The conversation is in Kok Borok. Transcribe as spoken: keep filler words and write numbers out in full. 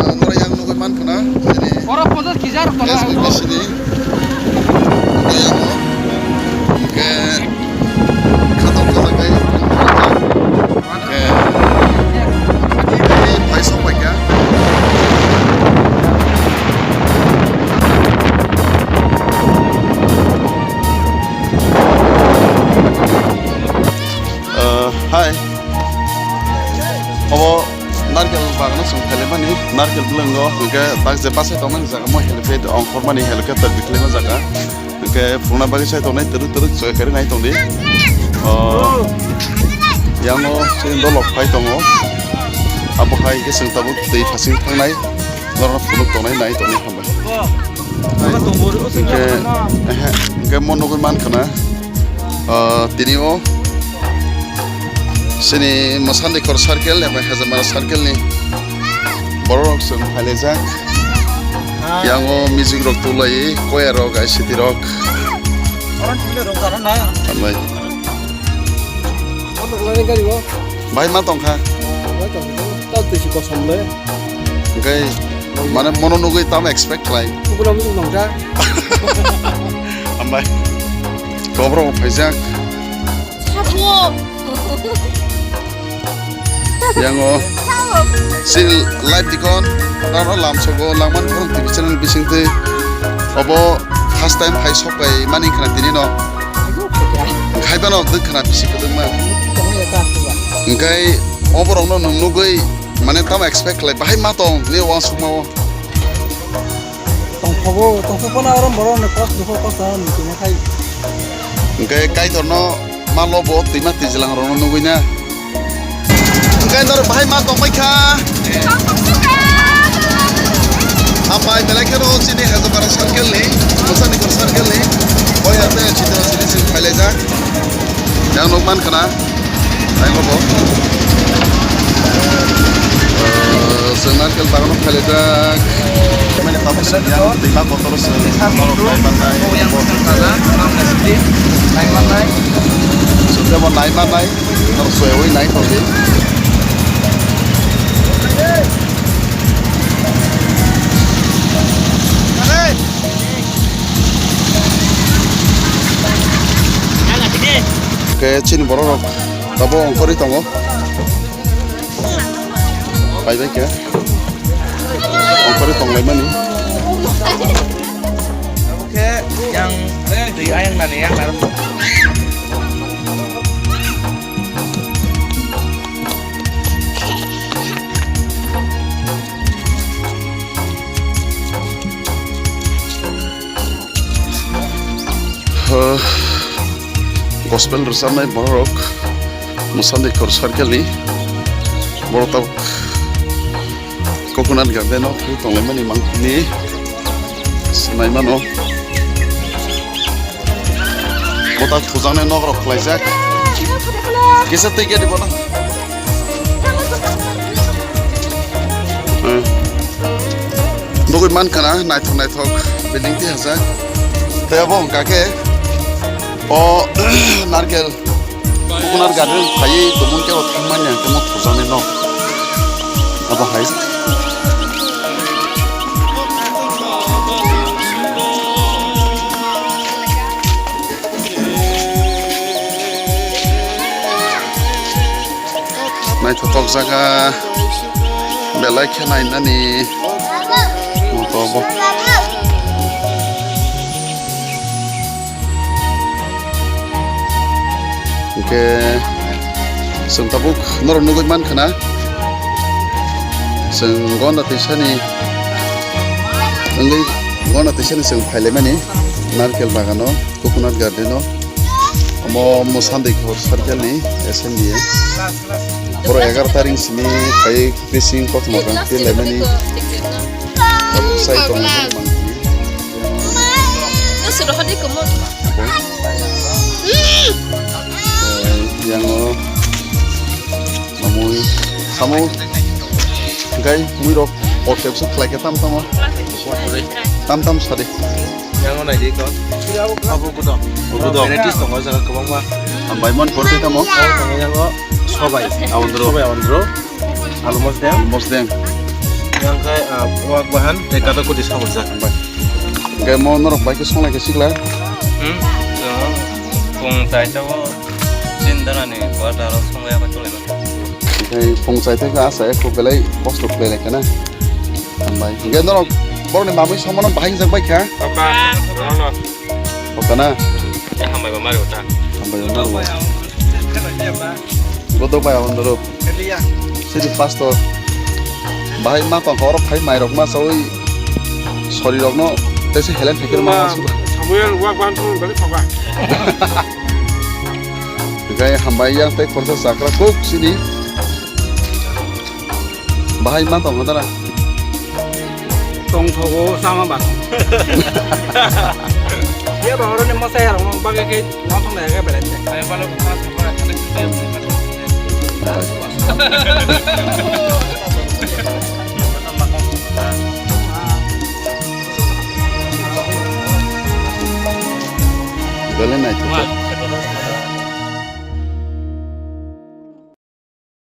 Ang oro yang nugwi mankha na, chini Oro podo kijar tongo. S B B C ni. Oro yang o. Hwnkhe khatok khatok khe. Hwnkhe tei phai sok pai kha. Uh, hi. Obo narkel bagano chwng khailaimani, narkel bwlwngo, hwnkhe tak je bachai tongmani jaga mo helipad ongkhormani helicopter bikhlaima jaga. Hwnkhe phunukna bagwi chai tongnai twrwk twrwk chwng khe nai tongdi. O, yango chini dolok phai tongo. Abo hai hwnkhe chwng tabuk twi phasing thangnai. Norokno phunuk tongnai nai tongdi hambai. Hwnkhe, ehe, hwnkhe mo nugwi mankha na, ah, tini o chini Mwsandikhor circle eba Hejamara circle ni borok rok chwng phailaijak. Yango music rok tubulai, choir rok, I C T rok. Hambai. Bahai ma tongkha. Hwnkhe mane mono nugwi tamo expect khlai? Kubuna muchung tongkha. Hambai. Koborok bo phaijak. Yango. Sini live dikon. Tamo lamsogo langmani phone T V channel bisingtwi. Obo first time hai sok pai mani khna tini no. Hai bano dwkhna bisi kwdwkma. Hwnkhe oborokno nwng nugwi mane tamo expect khlai bahai ma tong ni uansukma o. Tongthogo, tongthok phano oro borok ni kos dukho kos no tongma khai. Hwnkhe Kaitorno ma lobo twima twijlang rokno nugwi na. Hwnkhe norok bahai ma tongbai kha. Hambai belai kheno chini Hejamara circle ni, Mwsandikhor circle ni. Oi ate chini chini chini phailaijak. Yang nuk man khana. Yang bo. Eh, chwng narkel bagano phailaijak. Mane tabuk sini yang twima kotor se norok nai mannai. Yang bo. Nai mannai. Sotya bo nai mannai. Norok soyawi nai tongdi. Khe chini borok rok tabo ongkhorwi tongo. Paibai khe ongkhorwi tonglaimani. Khe yang twi ayang nani yang naro. Gospel rwchapnai borok Mwsandikhor circle ni borok tabuk Coconut Garden o thwi tonglaimani mangkhani swnaimano. Botak thujaknai nok rok khlaijak. Kisa twi gate bono. Eh. Nugwi mankha na naithok naithok building tei hajak. Tei abo wngkha khe o narkel Coconut Garden phaiwi tongmani kebo thangmani ang temo thujaknai nok. Abo hai. Naithothok jaga belai khe nainani moto bo. Hwnkhe chwng tabuk norok nugwi mankha na, chwng Gonda Tisani wngwi Gonda Tisani chwng phailaimani Narkel Bagano, Coconut Garden o, omo Mwsandikhor circle ni S M D A. Borok egaroh tarik simi phai Bising kothoma kang tei laimani tabuk sai tongmani mangpili. Yango mamui samung gai muirok ortep se khlai khe tam tamo tam tam sadi. Yang nai di kon. Abo kudo. Kudo. Varieties tongo jaga kwbangma. Hambai mon porti tamo. Tongo yang sobai. Aundro. Sobai aundro. Almost dem. Almost dem. Yang kai Wak bahan tei kato kuti sabujak. Hambai. Hingke mo norok bai khe songlai khe sikla. Hmm? Pung chaita o tin dara ni quarter o songya ko chole. Hingke pung chaita khe asa ekho belai kosto khlai lai khe na. Hambai. Hingke norok borok ni mamui somono bahai jak bai kha. Oka, ano. Oka na. Ya hambai ba mari ota. Hambai ba mari. Godok bai abang doro. Sini pastor. Bahai ma tong horo phai mai rok ma sawi sori rok no tese helen phekir ma. Samuel wak ban thong bali phaga. Gai hambai yang tei khorsa chakra kuk sini. Bahai ma tong dara. Tongthogo sama ba. Ye ba horoni mosa ya rong bagwi khe ma thong da ya belai. Belai naithok.